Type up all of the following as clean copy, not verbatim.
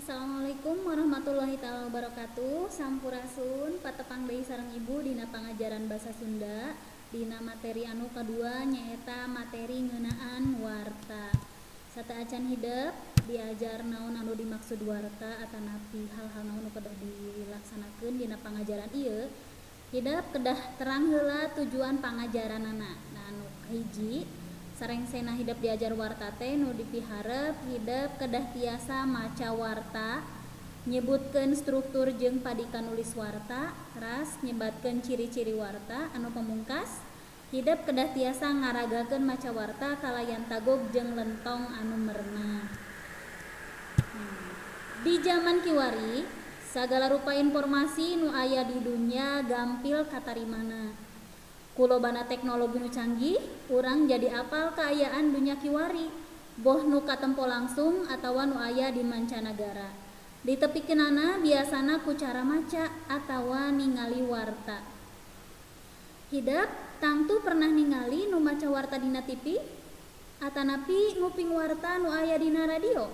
Assalamualaikum warahmatullahi taala wabarakatuh. Sampurasun, patepang deui sareng Ibu dina pangajaran basa Sunda. Dina materi anu kadua nyaeta materi ngeunaan warta. Sateuacan hidep diajar naon anu dimaksud warta atanapi hal-hal naon nu kedah dilaksanakeun dina pangajaran ieu. Hidep kedah terang heula tujuan pangajaranana. Nah, anu kahiji sarengsena hidep diajar warta teh nu dipiharep hidep kedah tiasa maca warta, nyebutkeun struktur jeung padika nulis warta, teras nyebatkeun ciri-ciri warta. Anu pamungkas hidep kedah tiasa ngaragakeun maca warta kalayan tagog jeung lentong anu merenah. Di zaman kiwari sagala rupa informasi nu aya di dunya gampil katarimana. Kulobana teknologi nu canggih, urang jadi apal kaayaan dunya kiwari, boh nu katempo langsung atawa nu aya di mancanagara. Ditepikeunana biasana ku cara maca atawa ningali warta. Hidep tangtu pernah ningali nu maca warta dina TV atanapi nguping warta nu aya dina radio.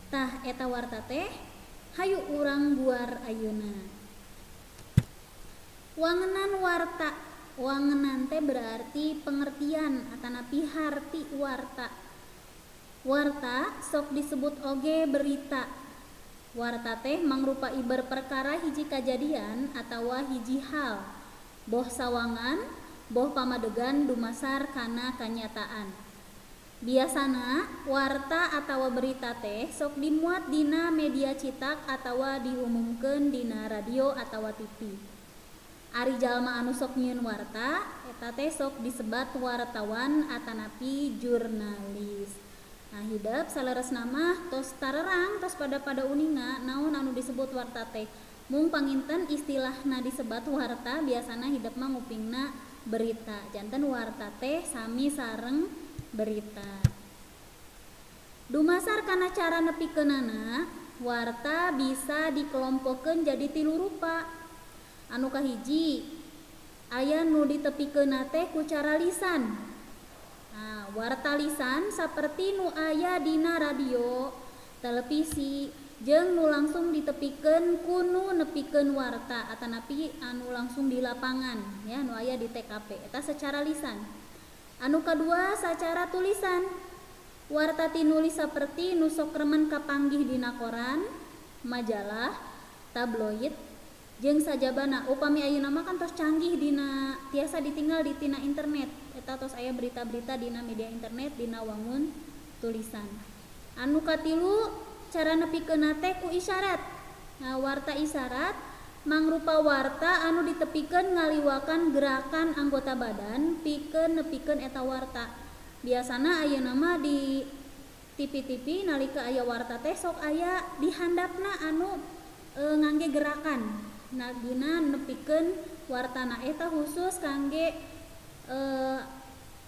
Tah eta warta teh hayu urang buar ayeuna. Wangenan warta. Wangenan teh berarti pengertian atanapi harti warta. Warta sok disebut oge berita. Warta teh mangrupa iber perkara hiji kajadian atawa hiji hal, boh sawangan, boh pamadegan dumasar kana kanyataan. Biasana warta atawa berita teh sok dimuat dina media citak atawa diumumkeun dina radio atawa TV. Ari jalma anu sok nyieun warta eta teh sok disebat wartawan atanapi jurnalis. Nah, hidep saleresna mah tos tarerang tos pada uninga naon anu disebut warta teh. Mung panginten istilahna disebat warta biasana hidep mah ngupingna berita. Janten warta teh sami sareng berita. Dumasar kana cara nepikeunana, warta bisa dikelompokeun jadi tilu rupa. Anu kahiji aya nu ditepikeunna teh ku cara lisan. Nah, warta lisan saperti nu aya dina radio, televisi, jeung nu langsung ditepikeun ku nu nepikeun warta atanapi anu langsung di lapangan ya nu aya di TKP eta secara lisan. Anu kadua secara tulisan. Warta tinulis saperti nu sok remen kapanggih dina koran, majalah, tabloid, jeung sajabana. Upami ayeuna mah kan tos canggih dina tiasa ditinggal di tina internet eta tos aya berita-berita dina media internet dina wangun tulisan. Anu katilu cara nepikeunna teh ku isyarat. Nah, warta isyarat mangrupa warta anu ditepikeun ngaliwakan gerakan anggota badan pikeun nepikeun eta warta. Biasana ayeuna mah di TV-TV nalika aya warta teh sok aya di handapna anu ngangge gerakan. Nah, dina nepikeun wartana eta khusus kangge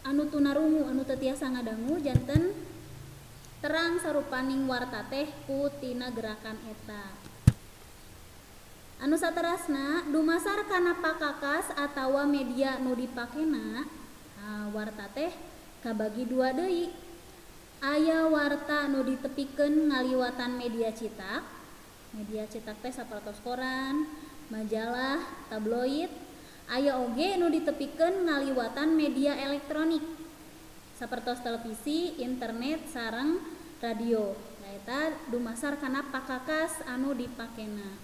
anu tunarungu anu teu tiasa ngadangu janten terang sarupaning warta teh ku tina gerakan eta. Anu saterasna dumasar kana pakakas atawa media nu dipakena, warta teh kabagi dua deui. Aya warta nu ditepikeun ngaliwatan media citak. Media cetak teh sapertos koran, majalah, tabloid. Aya oge nu ditepikeun ngaliwatan media elektronik sapertos televisi, internet, sareng radio. Nah, eta dumasar kana pakakas anu dipakena.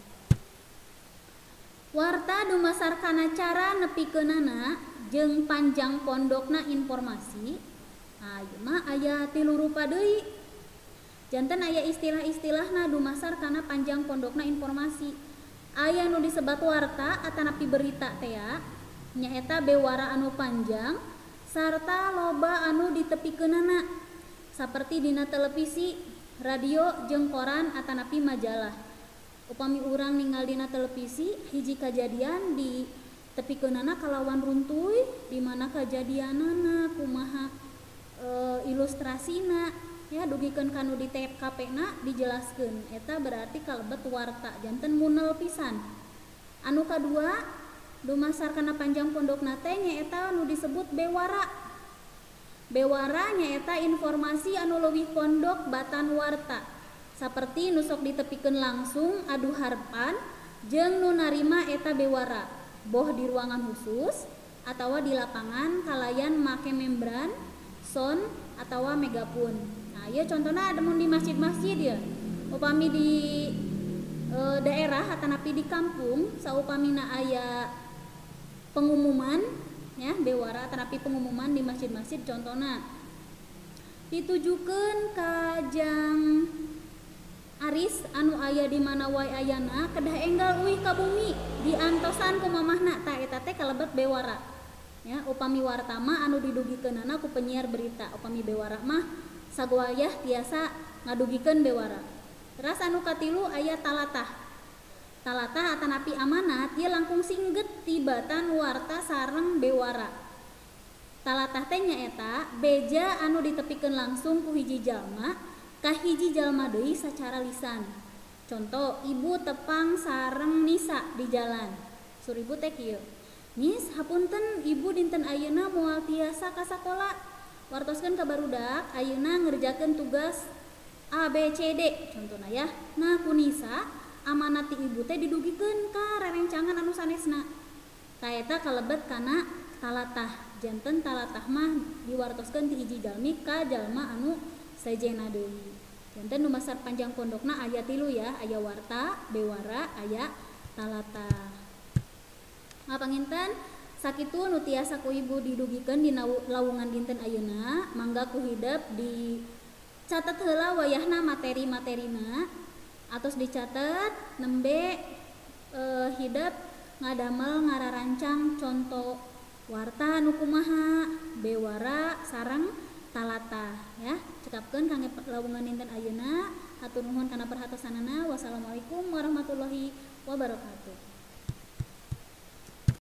Warta dumasar kana cara nepikeunana jeung panjang pondokna informasi. Nah, ieu mah aya tilu rupa deui. Janten aya istilah-istilahna dumasar kana panjang pondokna informasi. Aya nu disebat warta atanapi berita teh ya, nyaeta bewara anu panjang sarta loba anu ditepikeunana saperti dina televisi, radio jeung koran atanapi majalah. Upami urang ninggal dina televisi hiji kajadian di tepikeunana kalawan runtuy di mana kajadianana kumaha ilustrasina ya dugikeun kanu di TKP na dijelaskeun eta berarti kalebet warta janten munel pisan. Anu kadua dumasar kana panjang pondokna teh nyaeta nu disebut bewara. Bewara nyaeta informasi anu leuwih pondok batan warta. Saperti nu sok ditepikeun langsung adu harpan jeung nu narima eta bewara, boh di ruangan khusus atawa di lapangan kalayan make membran, sound atawa megapun. Nah, ieu contohna ada mun di masjid-masjid ya. Upami di daerah atanapi di kampung saupamina aya pengumuman ya bewara atanapi pengumuman di masjid-masjid, contohna ditujukeun ka jang Aris anu aya di mana wae ayana kedah enggal uih ka bumi diantosan ku mamahna, tah eta teh kalebet bewara ya. Upami warta mah anu didugikeunana ku penyiar berita, upami bewara mah sagoayah tiasa ngadugikeun bewara. Teras anu katilu aya talatah. Talatah atanapi amanat ieu langkung singget tibatan warta sareng bewara. Talatah teh nyaeta beja anu ditepikeun langsung ku hiji jalma ka hiji jalma deui sacara lisan. Contoh, ibu tepang sareng Nisa di jalan. Sur ibu teh kieu. Nis, hapunten ibu dinten ayeuna moal tiasa ka sakola. Wartoskeun ka barudak ayeuna ngerjakeun tugas A B C D contohna ya. Nah, ku Nisa amanat ti ibu teh didugikeun ka rerencangan anu sanesna. Ta eta kalebet kana talatah. Janten talatah mah diwartoskeun ti hiji jalmi ka jalma anu sejenna deui. Janten nu masar panjang pondokna aya tilu ya, aya warta, bewara, aya talatah. Nah, panginten sakitu nu tiasa ku ibu didugikeun dina lawungan dinten ayeuna, mangga ku hidep dicatet heula wayahna materi-materina atos dicatet nembe hidep ngadamel ngararancang contoh warta nu kumaha, bewara sareng talatah ya. Cekapkeun kangge lawungan dinten ayeuna. Hatur nuhun kana perhatosanana. Wassalamualaikum warahmatullahi wabarakatuh.